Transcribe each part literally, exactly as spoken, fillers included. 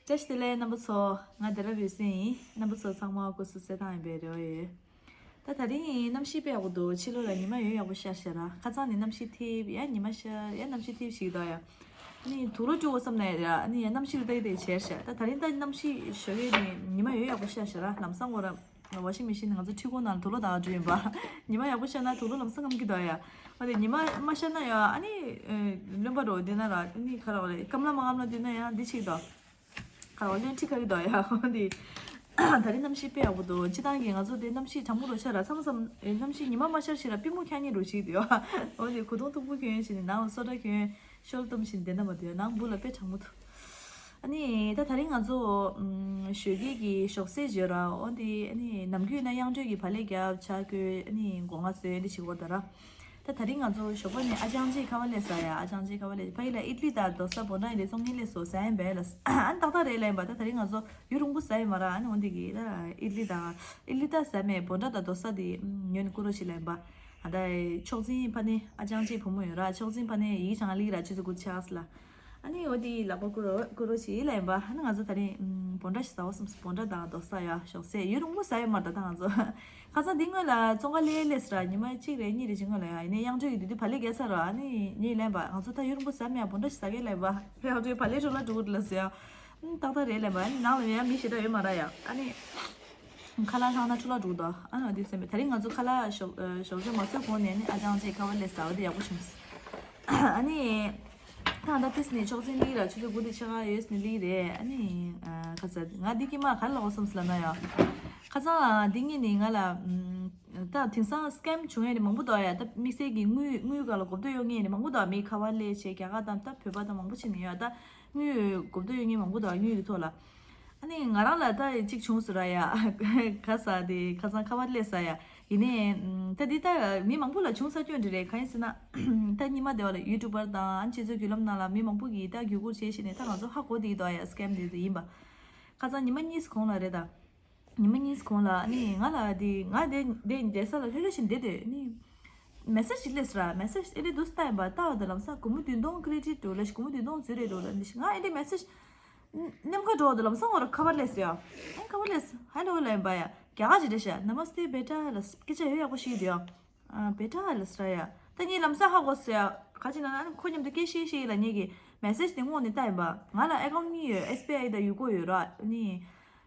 བཀྲ་ཤིས་བདེ་ལེགས་རྣམ་པ་ཚོ། ང་བདེ་རབ་ཡོད་སེམས་ཡིན། རྣམ་པ་ཚོ་ཚང་མ་སྐུ་གཟུགས་གསལ་ཐང་ཡིན་པའི་རེ་བ་ཡོད། ད་ད་རིང་གནམ་གཤིས་དཔེ་ཡག་པོ་འདུག་ཕྱི་ལོགས་ལ་ཉི་མ་ཡོད་ཡག་པོ་ཤར་ཤར་ར། ཁ་སང་ནས་གནམ་གཤིས་ཐིབས་ཡ་ཉི་མ་ཤར་ཡ་གནམ་གཤིས་ཐིབས་ཤིག་འདུག་ཡ། ཨ་ནི་དུག་ལོག་བཀྲུ་དགོས་བསམ་ན་ཡ་ཨ་ནི་ཡ་གནམ་གཤིས་ལ་ལྟ་གི་ལྟ་གི་བྱས་ཤག་ད་ད་རིང་ད་གནམ་གཤིས་ཞོགས་ཀས་ནས་ཉི་མ་ཡོད་ཡག་པོ་ཤར་ཤར་ར། ལམ་སང་ངོ་ར་ཝ་ཤིང་མེ་ཤིན་ང་ཚོ་འཕྲུལ་འཁོར་ནང་དུག་ལོག་བཏང་འགྲོ་ཡིན་པ། ཉི་མ་ཡག་པོ་ཤར་ན་དུག་ལོག་ལམ་སང་སྐམ་གི་འདུག་ཡ། ཨ་ནི་ཉི་མ་མ་ཤར་ན་ཡ་ཨ་ནི་རློན་པ་འགྲོ་འདི་ན་ར་ཨ་ནི་ཁ་ར་བ་རེད་སྐམ་ལ་མ་སྐམ་ལ་འདི་ན་ཡ་འདི་ཆིག་དང་། ཁ་ར་བ་རློན་ཁྲི་ཁ་གི་འདུག་ཡ་འོ་འདི། ད་རིང་གནམ་གཤིས་དཔེ་ཡག་པོ་འདུག་སྤྱི་བཏང་གི་ང་ཚོ་དེ་གནམ་གཤིས་གྲང་མོ་རུ་ཤར་ར་མཚམས་མཚམས་གནམ་གཤིས་ཉི་མ་མ་ཤར་ཞིག་ར་པུས་མོ་འཁྱག་ཉེ་རུ་ཞིག་འདུག་ཡ། འོ་འདི་གོས་ཐུང་མཐུག་པོ་གྱོན་བཞིན་ནང་ལ་སོ་ཊ་གྱོན། ཤོལ་གཏུམ་བཞིན་བསྡད་ན་མ་འདུག་ཡ་ནང་སྦུག་ལ་དཔེ་གྲང་མོ་འདུག་ཨ་ནི་ད་ད་རིང་ང་ཚོ་ཞོགས་ཀས་ཀྱི་ཞོགས་ཟས་བརྗོད་ར་འོ་འདི་ཨ་ནི་ནམ་རྒྱུན་ན་དབྱངས་སྒྲོལ་གྱི་བག་ལེབ་རྒྱབ་ཆ་བསྐོལ་ཨ་ནི་སྒོ་ང་བཟོས་འདི་བྱེད་དགོས་ད་ར། ད་ད་རིང་ང་ཚོ་ཞོགས་པ་ནས་ཨ་ཅང་ཅེ་ཁ་བ་ལེ་ཟ་ཡ་ཨ་ཅང་ཅེ་ཁ་བ་ལེ་ཕ་ཡི་ལ་ཨིད་ལི་དང་རྡོ་ས་བོ་འདྲ་ཡི་ལེ་ཙོང་ངེ་ལེ་སོ་ཟ་ཡན་བས་ལ་ཨ་ནི་ཏག་ཏག་རེད་ལ་ཡིན་པ་ད་ད་རིང་ང་ཚོ་ཡུ་རུང་པོ་ཟ་ཡི་མ་ར་ཨ་ནི་འོ་འདི་གི་ད་ཨིད་ལི་དང་ཨིད་ལི་ད་ཟ་མེད་བོ་འདྲ་དང་རྡོ་ས་དེ་ཉོས་ནས་བསྐུར་རོགས་བྱེད་ལ་ཡིན་པ། ཨ་ད་ཕྱོགས་འཛིན་ཕ་ནི་ཨ་ཅང་ཅེ་བུ་མོ་ཡོད་ར་ཕྱོགས་འཛིན་ཕ་ནི་ཡིག་ཆང་ལིག་ར་ཆུ་ཚོད་དགུ་ཆགས་ལ། ཨ་ནི་འོ་དེ་ལག་པ་བསྐུར་རོགས་བསྐུར་རོགས་བྱེད་ལ་ཡིན་པ་ཨ་ནི་ང་ཚོ་ད་རིང་བོ་འདྲ་ཞིག་ཟ་བ་སོམས་སོ་བོ་འདྲ་དང་རྡོ་ས་ཡ་ཞོགས་ཟས་ཡུ་རུང་པོ་ཟ་ཡི་མ་ར་ད་ད་ང་ཚོ་ཁ་སང་འདི་སྔོན་ལ་ཙོང་ཁ་ལེ་ལེ་སི་ར་ཉི་མ་གཅིག་རེ་གཉིས་རེ་ཅིག་སྔོན་ལ་ཡ་ཡིན་ནའི་དབྱངས་སྒྲོལ་གྱི་དུས་དུས་བག་ལེབ་རྒྱག་ཚར་ར་ཨ་ནི་ངས་ལན་པ་ང་ཚོ་ད་ཡུ་རུང་པོ་ཟ་མེད་ཡ་བོ་འདྲ་ཞིག་ཟ་གེ་ལན་པ་དབྱངས་སྒྲོལ་བག་ལེབ་འགྲོ་ལ་འགྲོ་གི་ལ་ཟེར་ཡ། ཏག་ཏག་རེད་ལན་པ་ཨ་ནི་ནང་ལ་ཡ་མི་ཞེ་དྲག་ཡོད་མ་ར་ཡ་ཨ་ནི་ཁ་ལག་ལྷག་ན་འཕྲོ་བརླག་འགྲོ་གི་འདུག་ཨ་ནི་འདི་སེམས་པས་ད་རིང་ང་ཚོ་ཁ་ལག་ཞོགས་ཞོགས་ཇ་མ་ཟོས་གོང་ནས་ནི་ཨ་ཅང་ཅེ་ཁ་བ་ལེ་ཟ་བ་འདི་ཡག་པོ་བྱུང་ཨ་ནི། ད་ད་ཏིས་ནི་ཆོག་ཚིན་ལི་ར་ཆུ་ཚོད་དགུ་དེ་ཆ་ག་ཡོད་ནི་ལི་རེད་ཨ་ནི། ཁ་ཚ་ང་འདི་ཀི་མ་ག་ལ་འོ་སམ་སི་ལ་ན་ཡ། ཁ་ཚ་འདི་ངེད་ནི་ང་ལ། ད་དེང་སང་སི་ཀེམ་བྱུང་ཡས་ནི་མང་པོ་འདུག་ཡ་ད་དམིགས་བསལ་གྱི་དངུལ་དངུལ་ག་ལ་གོ་བརྡ་ཡོང་ངེས་ནི་མང་པོ་འདུག་མི་ཁ་བ་ལས་བྱས་རྒྱ་གར་དང་ད་བོད་པ་དང་མང་པོ་ཕྱིན་ནི་ཡོད་ད་དངུལ་གོ་བརྡ་ཡོང་ངེས་མང་པོ་འདུག་དངུལ་གི་ཐོག་ལ། ཨ་ནི་ང་རང་ལ་ད་གཅིག་བྱུང་སོང་ར་ཡ། ག་ས་དེ་ཁ་སང་ཁ་བ་ལས་ས་ཡ། ཡིན་ནའི་ད་འདི་ད་མི་མང་པོ་ལ་བྱུང་ས་སྐྱོན་འདྲ་རེད་གང་ཡིན་ཟེར་ན། ད་སྔོན་མ་དེ་བ་ལ་ཡུ་ཊུབ་པར་དང་ཨ་ནི་སྤྱི་ཚོགས་བརྒྱུད་ལམ་ནང་ལ་མི་མང་པོ་གིས་ད་བརྒྱུད་སྐུར་བྱས་བྱས་ནས་ད་ང་ཚོ་ཧ་གོ་བསྡད་འདུག་ཡ་སི་ཀེམ་དེ་དེ་ཡིན་པ། ཁ་སང་ཉི་མ་གཉིས་གོང་ལ་རེད་ད། ཉི་མ་གཉིས་གོང་ལ་ཨ་ནི་ང་ལ་དེ་ང་དེ་དེ་ས་ལ་ལྷོད་ལྷོད་བཞིན་བསྡད་དེ་ནི། མེ་སེ་ཇི་སླེབས་ར་མེ་སེ་ཇི་ཨེ་འདྲ་འདུག་ལྟ་ཡིན་པ་ལྟ་བ་དང་ལམ་སང་སྒོར་མོ་བདུན་སྟོང་ཀི་རེ་ཌིཊ་འགྲོ་ལ་སྒོར་མོ་བདུན་སྟོང་འཛུལ་རེད་འགྲོ་ལ་འདི་ང་ཨེ་འདྲ་མེ་སེ་ཇི། ནམ་མཁའ་འགྲོ་བ་དང་ལམ་སང་འོར་ཁ་བར་སླེབས་ཡ། ཨེ་ཁ་བར་སླེབས་ཧ་ལོ་ལ་ཡིན་པ་ཡ་རྒྱ་གར་ཇི་འདྲ་ཤ་ན་མ་སྟེ་བེ་ཊ་ལ་སྐད་ཆ་ཡོད་ཡག་པོ་ཞིག་འདུག་ཡ། བེ་ཊ་ལ་སྲ་ཡ། ད་ངས་ལམ་སང་ཧ་གོ་སོ་ཡ། ག་ཅི་ན་ན་ཁོ་མཉམ་དུ་སྐད་བཤད་བཤད་ལ་ངས་ཀྱི་མེ་སེ་ཇི་དེ་སྔོག་ནས་ལྟ་ཡིན་པ། ང་ལ་ཨེ་ཀའུན་ཊི་གཉིས་ཡོད། ཨེས་བི་ཨའི་དང་ཡུ་ཀོ་ཡོད་ར་ནི།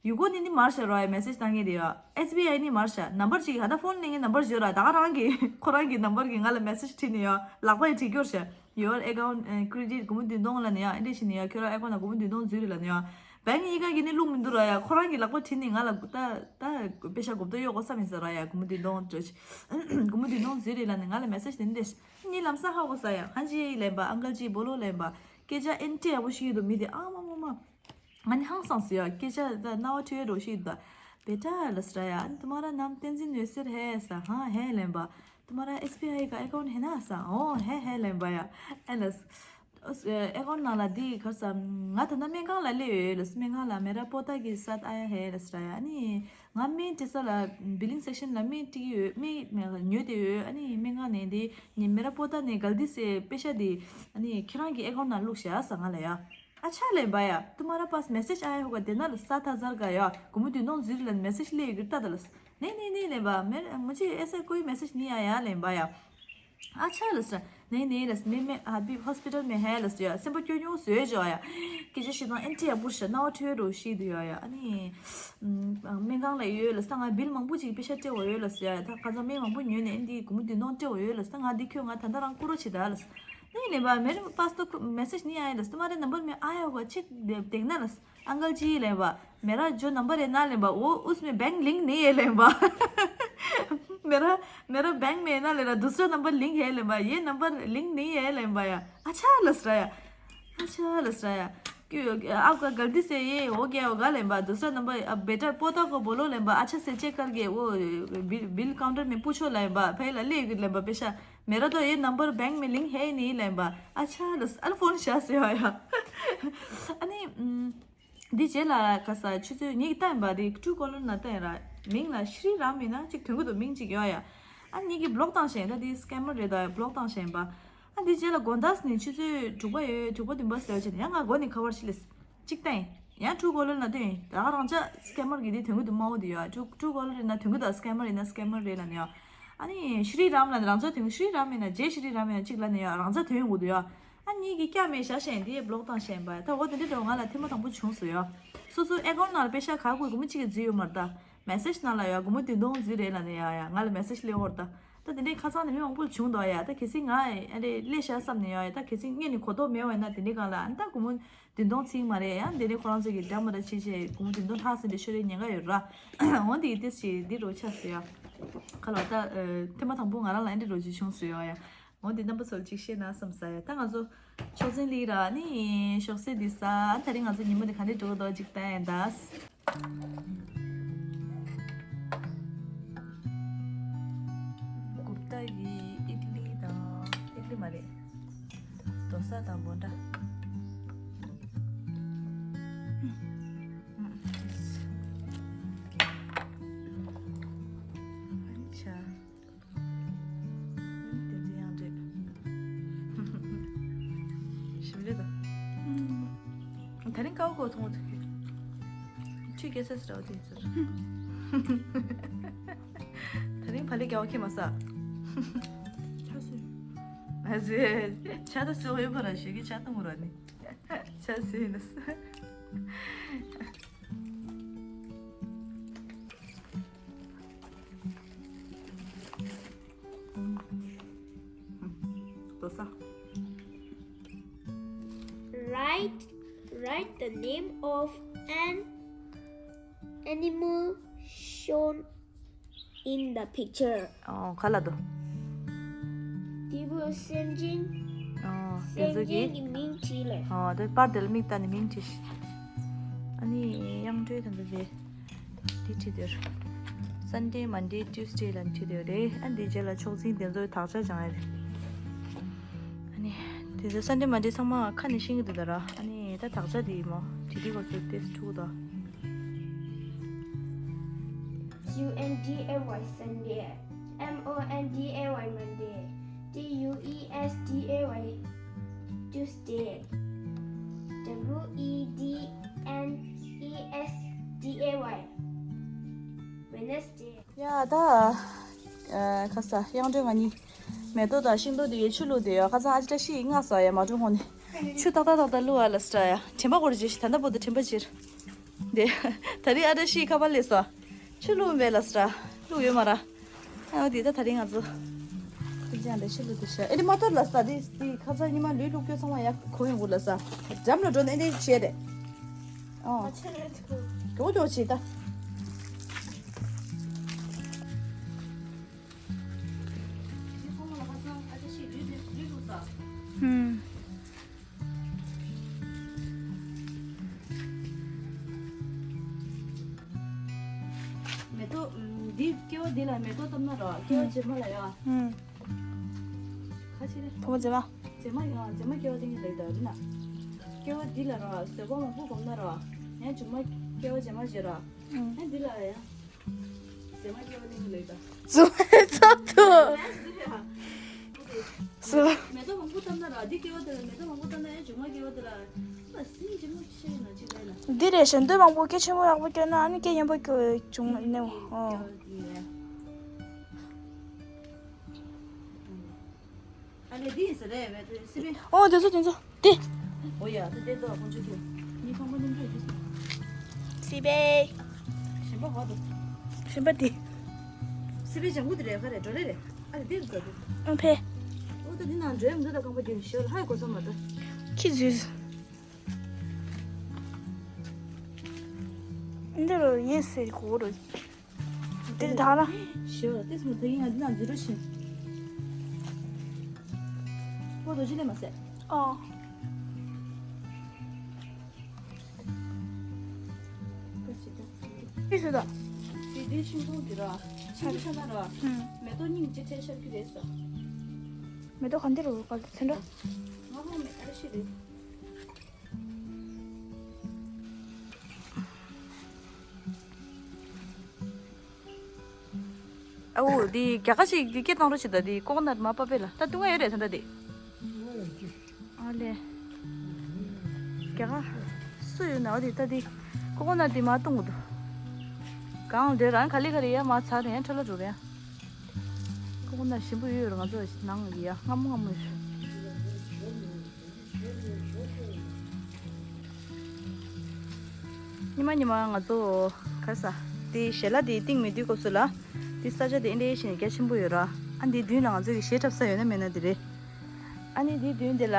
ཡུ་ཀོ་ནི་ནི་མར་ཤ་ར་ཡ་མེ་སེ་ཇི་བཏང་མཁན་དེ་ཡ། ཨེས་བི་ཨའི་ནི་མར་ཤ་ནམ་བར་གཅིག་ཧ་ད་ཕོན་ལེན་མཁན་ནམ་བར་བརྗོད་ར་ད་ག་རང་གི་ཁོ་རང་གི་ནམ་བར་གི་ང་ལ་མེ་སེ་ཇི་བྲིས་ནི་ཡ་ལག་པ་ཡི་བྲིས་སྐྱོར་ཤ། Your account ཨ་credit སྒོར་མོ་བདུན་སྟོང་ལ་ནི་ཡ་ཨེ་འདྲ་ཞིག་ནི་ཡ་ཁྱོད་རང་ཨེ་ཀའུན་ཊི་ན་སྒོར་མོ་བདུན་སྟོང་འཛུལ་རེད་ལ་ནི་ཡ། བེང་གཉིས་ཀ་གི་ནི་བླུག་མི་འདུག་ར་ཡ། ཁོ་རང་གི་ལག་པ་བྲིས་ནི་ང་ལ་ད་ད་པེ་ཤ་གོབ་ཏོ་གཡོག་གོ་ས་མིན་ས་ར་ཡ་སྒོར་མོ་བདུན་སྟོང་འགྲོ་ཤི། སྒོར་མོ་བདུན་སྟོང་འཛུལ་རེད་ལ་ནི་ང་ལ་མེ་སེ་ཇི་དེ་འདྲ་ངས་ལམ་སང་ཧ་གོ་ས་ཡ། ཧན་ཅི་ལན་པ་ཨང་ཀལ་ཅི་བོ་ལོ་ལན་པ་སྐད་ཆ་ཨེན་ཏི་ཡག་པོ་ཞིག་ཡོད་འདུག་མི་དེ་ཨ་མ་མ་མ། ང་ནི་ཧང་སངས་སུ་ཡ་སྐད་ཆ་ད་རྣ་བ་འཁྲུལ་རོ་ཞིག་ད། बेटा लस रहा है तुम्हारा नाम तेंजिन वेसर है ऐसा हाँ है लंबा तुम्हारा एसबीआई का अकाउंट है ना ऐसा ओ है है लंबा या एलस अकाउंट ནང་ལ་འདི་གར་ས་ང་ད་ལྟ་སྨན་ཁང་ལ་སླེབས་ཡོད་ལ་སྨན་ཁང་ལ་मेरा पोता के साथ आया है लस रहा है ཨ་ནི་ང་སྨན་སྤྲད་ས་ལ་billing section ལ་སྨན་སྤྲད་ཀྱི་ཡོད་སྨན་ཉོས་ཏེ་ཡོད་ཨ་ནི་སྨན་ཁང་ནས་འདི་ངས་मेरा पोता ने गलती से པེ་ཤ་འདི་ཨ་ནི་ཁྱེད་རང་གི་ཨེ་ཀའུན་ཊི་ནང་བླུགས་བཞག་ས་ང་ལ་ཡ། अच्छा लंबा या तुम्हारा पास मैसेज आया होगा देना ल सात हज़ार का या कुमुद नौ जीरो लन मैसेज ले गिरता दलस नहीं नहीं नहीं लंबा मेरे मुझे ऐसा कोई मैसेज नहीं आया लंबा या अच्छा लस नहीं नहीं लस मैं मैं अभी हॉस्पिटल में है लस या सिंपल क्यों न्यू से जो आया कि जैसे ना एंटी अबुश ना ठुए रो शी दिया या अनि मेगांग ला यो लस ता बिल मंगबु जी पेशा ते यो लस या ता काजा मे मंगबु न्यू ने एंटी कुमुद नौ ते यो लस ता दी क्यों ता दरंग कुरो छि दलस नहीं लंबा मेरे पास तो मैसेज नहीं आया लस तुम्हारे नंबर में आया होगा चेक देखना लस अंकल जी लंबा मेरा जो नंबर है ना लंबा वो उसमें बैंक लिंक नहीं है लंबा मेरा मेरा बैंक में है ना लंबा दूसरा नंबर लिंक है लंबा ये नंबर लिंक नहीं है लंबा या अच्छा लस रहा या अच्छा लस रहा या क्यों आपका गलती से ये हो गया होगा लंबा दूसरा नंबर अब बेटा पोता को बोलो लंबा अच्छा से चेक करके वो बिल, बिल काउंटर में पूछो लंबा पहला ले लंबा पेशा मेरा तो ये नंबर बैंक में लिंक है ही नहीं लंबा अच्छा लस अल फोन शाह से आया अनि འདི་རྗེས་ལ་ག་ས་ཆུ་ཚོད་ཉིས་ཀྱི་བལྟས་པ་རེད། ཊུ་ཀོ་ལོར་ན་བལྟས་ར། མིང་ལ་ཤྲི་རམ་མིན་ན་ཅིག་དོན་གི་འདུག་མིང་ཅིག་ཡོད་ཡ། ཨ་ཉིད་ཀྱིས་བློག་བཏང་ཞེན་ད་འདི་སི་ཀེ་མར་རེད་ད་བློག་བཏང་ཞེན་པ། ཨ་འདི་རྗེས་ལ་དགོང་དག་ནི་ཆུ་ཚོད་དྲུག་པ་ཡོད་དྲུག་པ་བདུན་པ་ཟེར་བ་བྱས་ནས་ཡང་ང་མགོ་ནས་ཁ་བར་ཤི་ལེས་ཅིག་བལྟས། ཡང་ཊུ་ཀོ་ལར་ལབ་དུས་ད་ག་རང་ཅག་སི་ཀེ་མར་གྱི་དེ་དོན་གྱི་འདུག་སྨྲ་བོ་དེ་ཡོད། ཊུ་ཊུ་ཀོ་ལར་ཡིན་ན་དོན་གྱི་འདུག་སི་ཀེ་མར་ཡིན་ན་སི་ཀེ་མར་རེད་ལབ་ནས་ཡོད། ཨ་ནི་ཤྲི་རམ་ལབ་ནས་རང་ཚོ་དོན་ཤྲི་རམ་ཡིན་ན་ཇེ་ཤྲི་རམ་ཡིན་ན་གཅིག་ལབ་ནས་ཡོད། རང་ཅག་དོན་ཡོང་གི་འདུག་ཡོད། ཨ་ནི་གི་སྐྱ་མེད་བཞག་ཤེས་དེ་བློག་བཏང་ཤེས་པ་ད་འོ་དེ་འདྲ་འདྲ་བོ་ང་ལ་ཐེངས་མ་དང་པོ་བྱུང་སོང་ཡོད། སོ་སོའི་ཨེ་ཀའུན་ནང་ལ་པེ་ཤ་ག་དགོས་སྒོར་མོ་གཅིག་གི་རྫི་ཡོད་མ་རེད་ད། མེ་སེ་ཇི་ནང་ལ་ཡོད། སྒོར་མོ་བདུན་སྟོང་རྫི་རེད་ལབ་ནས་ཡ་ཡ་ང་ལ་མེ་སེ་ཇི་སླེབས་ཡོད་རེད་ད། ད་དེ་འདྲའི་ཁ་སང་ནས་མི་མང་པོ་ལ་བྱུང་འདུག་ཡ། ད་གལ་སྲིད་ང་ཨ་རེ་སླེབས་ཤག་བསམ་ནས་ཡ་ཡ། ད་གལ་སྲིད་སྔོན་ནས་གོ་རྟོགས་མེད་པ་ཡིན་ན་དེ་འདྲའི་སྒང་ལ་ཨ་ནི་ད་སྒོར་མོ་བདུན་སྟོང་ཚིག་མ་རེད་ཡ། དེ་འདྲའི་ཁོ་རང་ཚོ་གི་འདྲ་མ་འདྲ་བྱེད་བྱེད་སྒོར་མོ་བདུན་སྟོང་ལྷག་ཟིན་འདྲ་ཤོར་རེ་ཉེན་ཁ་ཡོད་ར། འོན་ཏེ་ཏིས་ཞིག་འདི་རུ་ཆགས་སོང་ཡ། ཁ་ལོ་ད་ཐེངས་མ་དང་པོ་ང་རང་ལ་ཨ་འདྲ་རུ་ཅིག་བྱུང་སོང་ཡ་ཡ། འོན་ཏེ་རྣམ་པ་ཚོར་ཅིག་བཤད་ན་བསམ་ས་ཡ། ད་ང་ཚོ་ཆོག་མཆན་ལི་ར་ནི་ཤོག་སེ་འདི་ས་ད་རིང་ང་ཚོ་ཉིན་མོ་འདི་ག་འདྲ་འགྲོ་གི་འདུག་ཅིག་ལྟ་ཡ་ད། གུཔྟ་ཡི་ཨིཌ་ལི་དང་། ཨིཌ་ལི་མ་རེད། དོ་ས་དང་བོན་ཌ། ཨ་ནི་ཆ། དེ་ཚོ་ཡང་འདྲེས། ཞིམ་ལེ་དང་། ད་རིང་ཀའོ་ཀོ་མཐོང་བ་ཐུག་གི། ཆུ་སྐྱེ་ས་སི་ར་བ་དེ་ཚོར། ད་རིང་བ་ལེ་རྒྱ་བ་ཁྱེད་མ་ས། ཆ་སུ། ཨ་ཟེ། ཆ་ད་སུ་ཡོད་པ་ར་ཞིག་གི་ཆ་ད་མོ་ར་ནི། ཆ་སུ་ཡིན་ན་ས། དོ་ས། Write, write the name of an animal shown in the picture. ཨོ། ག་ལ་དོ། དེ་བོ་སེམས་ཅན། ཨོ། དེ་ཚོ་གི། སེམས་ཅན་གྱི་མིང་བྲིས་ལ། ཨོ། དེ་པར་དེ་ལ་མིག་ལྟ་ནས་མིང་བྲིས་ཤིག་ཨ་ནི་དབྱངས་སྒྲོལ་དང་འདི་རེད། འདི་བྲིས་དེར། Sunday, Monday, Tuesday ལ་བྲིས་དེ་རེད། ཨ་འདི་རྗེས་ལ་ཕྱོགས་འཛིན་དེ་ཚོའི་དག་ཆ་སྦྱང་ཡ་རེད། ཨ་ནི་དེ་ཚོ་Sunday, Monday ཚང་མ་ཁ་ནས་ཤེས་ཀྱི་འདུག་ད་ར། ཨ་ནི་ད་དག་ཆ་དེ་མོ་བྲིས་དེ་གོ་ཚོད་དེ་ཐུག་ད། U N D A Y Sunday, M O N D A Y Monday, T U E S D A Y Tuesday, W E D N E S D A Y Wednesday. ཡ་ད། ཨ། ཁ་ས་དབྱངས་སྒྲོལ་ང་གཉིས། མེ་ཏོག་དང་ཤིང་ཏོག་དེ་གའི་ཆུ་བླུགས་དེ་ཡོད། ཁ་སང་ཨ་ཅི་བཀྲ་ཤིས་མངགས་སོང་ཡ། མ་འགྲོ་སྔོན་ནས། ཆུ་ཏག་ཏག་ཏག་ཏག་བླུགས་ཨ་ལ་སི་ཏྲ་ཡ། དྲན་པ་སྐོར་རྗེས་ཤིག་ད་ལྟ་བོ་དེ་དྲན་པ་ཅིར། དེ། ད་རིང་ཨ་བཀྲ་ཤིས་ཁ་པར་སླེབས་སོང་། ཆུ་བླུགས་མེད་ལ་སི་ཏྲ། བླུགས་ཡོད་མ་ར། ཨ་འོ་དེ་ད་ད་རིང་ང་ཚོ། ཁྱེད་ཅག་འདྲ་ཆུ་བླུགས་དེ་ཤ། ཨེ་དེ་མ་གཏོར་ལ་སི་ཏྲ། དེ་དེ་ཁ་ཚ་ཉི་མ་ལུས་བླུགས་སྐྱོ་ཚང་མ་ཡ་གོ་ཡོང་གོ་ལ་ས། འགྲམ་ལ་འགྲོ་ནས་ཨེ་འདྲ་བྱས་རེད། ཨོ། ཁྱོད་ཁྱོད་བྱེད་ད། ཧུམ། མེ་ཏོག་འདི་སྐྱེ་བ་འདི་ལ་མེ་ཏོག་བཏབ་ན་ར། སྐྱེ་བ་རྗེས་མ་ལ་ཡ། ཧུམ། ཁ་ཆེ་རེད། ཕོ་མོ་མཛེས་མ། མཛེས་མ་ཡ་མཛེས་མ་སྐྱེ་བ་དེ་ཉིད་ལ་ཡོད་ད་རེད་ན། སྐྱེ་བ་འདི་ལ་ར་བཟོད་པ་མང་པོ་སྒོམ་ན་ར། ཡང་མཇུག་མ་སྐྱེ་བ་རྗེས་མ་བྱེད་ར། ཨང་། ཡང་འདི་ལ་ཡ། མཛེས་མ་སྐྱེ་བ་ལེན་གི་ལེགས་ད། སུ་ཚབ་ཏུ། སུ། མེ་ཏོག་མང་པོ་བཏབ་ན་ར་འདི་སྐྱེ་བ་དེ་ལ་མེ་ཏོག་མང་པོ་བཏབ་ན་ཡང་མཇུག་མ་སྐྱེ་བ་དེ་ལ། ཨ་སྲིན་ལྗིད་མོ་ཆེ་ན་ཅི་ལས་ན། འདི་རེད་ཞེ་འདོད་མང་པོ་སྐད་ཆེན་པོ་ཡག་པོ་སྐྱོན་ན་ཨ་ནི་སྐད་སྙན་པོ་སྐྱོ་བྱུང་ནས་འོ། ཨ་ལེ་འདི་ཟེར་རེད་མེད་དུ་སི་པན། ཨོ་དེ་ཚོ་དེ་ཚོ་དེ། ཨོ་ཡ་དེ་དེ་ཚོ་ཁོང་ཚོ་ཁྱོད། ནི་ཁང་པ་ནམ་འགྲོ་ཡོད། སི་པན། ཞིམ་པ་བ་དུ། ཞིམ་པ་དེ། སི་པན་ལྗང་གུ་དེ་རེད་ག་རེད་འགྲོ་རེད་རེད། ཨ་ལེ་འདི་རུ་འགྲོ་དེ། ཨོ་ཕེ། ཨོ་ད་འདི་ནང་འགྲོ་ཡ་མི་འདུག་ད་ཁང་པ་དེ་ཞོར་ལ་ཧ་ཡ་གོ་ས་མ་ད། ཁྱི་ཟིག་འདི་རུ་ཡིན་ཟེར་གོ་རུ། འདིར་ད་ལ། ཞོ་ཏེ་སུ་ད་ཡིན་ང་འདི་ན་འཛུལ་རོགས་ཤིག་པོ་རྡོ་རྗེ་ལས་མ་ཟད། ཨོ། ཏེ་སུ་ད། དེ་དེ་ཤིང་ཏོག་གི་ར། ཤིང་ཏོག་ཤ་ན་ར། ཧུམ། མེ་ཏོག་སྙིང་རྗེ་ཁྲལ་ཤར་གི་རེད་ས། མེ་ཏོག་ག་འདི་རུ་ག་ཚེ་འདྲ། ང་ཧོ་མེ་ཨ་ར་ཤི་རེད། ཨའུ་འདི་རྒྱ་གར་ཞིག་གི་སྐད་བཏང་རོགས་བྱེད་ད། འདི་ཀོ་ཀོ་ནཊ་མ་པ་པེ་ལ་ད་ཏུ་ང་ཡོད་རེད་ད་ད་འདི། ཨ་ལེ། རྒྱ་གར། སུ་ཡོད་ན་འོ་དེ་ལྟ་དེ། ཀོ་ཀོ་ནཊ་དེ་མ་བཏུང་གི་འདུག་གང་དེ་རང་ག་ལེ་ག་རེ་ཡ་མ་ཚར་དེ་ཡང་འཕྲོ་ལ་འགྲོ་རེད། ཀོ་ཀོ་ནཊ་ཞིམ་པོ་ཡོད་རེད། ང་ཚོ་ནང་གི་ཡ་ངམ་ངམ་ཡོད། ཉི་མ་ཉི་མ་ང་ཚོ་ག་རེ་ཟ། དེ་ཞལ་ལག་དེ་བཏིང་མི་དུས་སྐབས་སུ་ལ། དེ་ས་ཆ་དེ་ཨེ་འདྲའི་ཞིག་རྒྱ་ཆེན་པོ་ཡོད་ར། ཨ་འདིའི་མདུན་ལ་ང་ཚོ་གི་གཞས་འཁྲབ་ས་ཡོད་ན་མེད་ན་དེ་རེད། ཨ་ནི་དེའི་མདུན་དེ་ལ་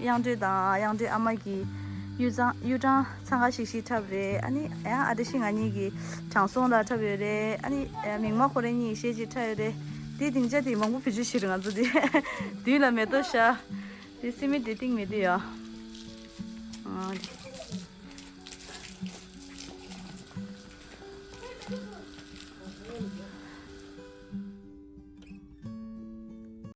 གཡང་སྒྲོན་དང་གཡང་སྒྲོན་ཨ་མ་གི་གཡུ་སྦྲང་གཡུ་སྦྲང་འཚང་ཁ་ཤིག་ཤིག་འཁྲབ་རེད། ཨ་ནི་ཡང་ཨ་བཀྲ་ཤིས་ང་གཉིས་ཀྱི་དྲང་སྲོང་ལ་འཁྲབ་ཡོད་རེད། ཨ་ནི་མིག་དམར་ཁོ་རང་གཉིས་གཞས་ཅིག་འཁྲབ་ཡོད་རེད། དེ་སྡིངས་ཆ་དེ་མང་པོ་བེད་སྤྱོད་བྱེད་རེད་ང་ཚོ་དེ། མདུན་ལ་མེ་ཏོག་ཤར། དེ་སི་མི་དེ་བཏིང་མེད་དུས་ཡ། ཨ།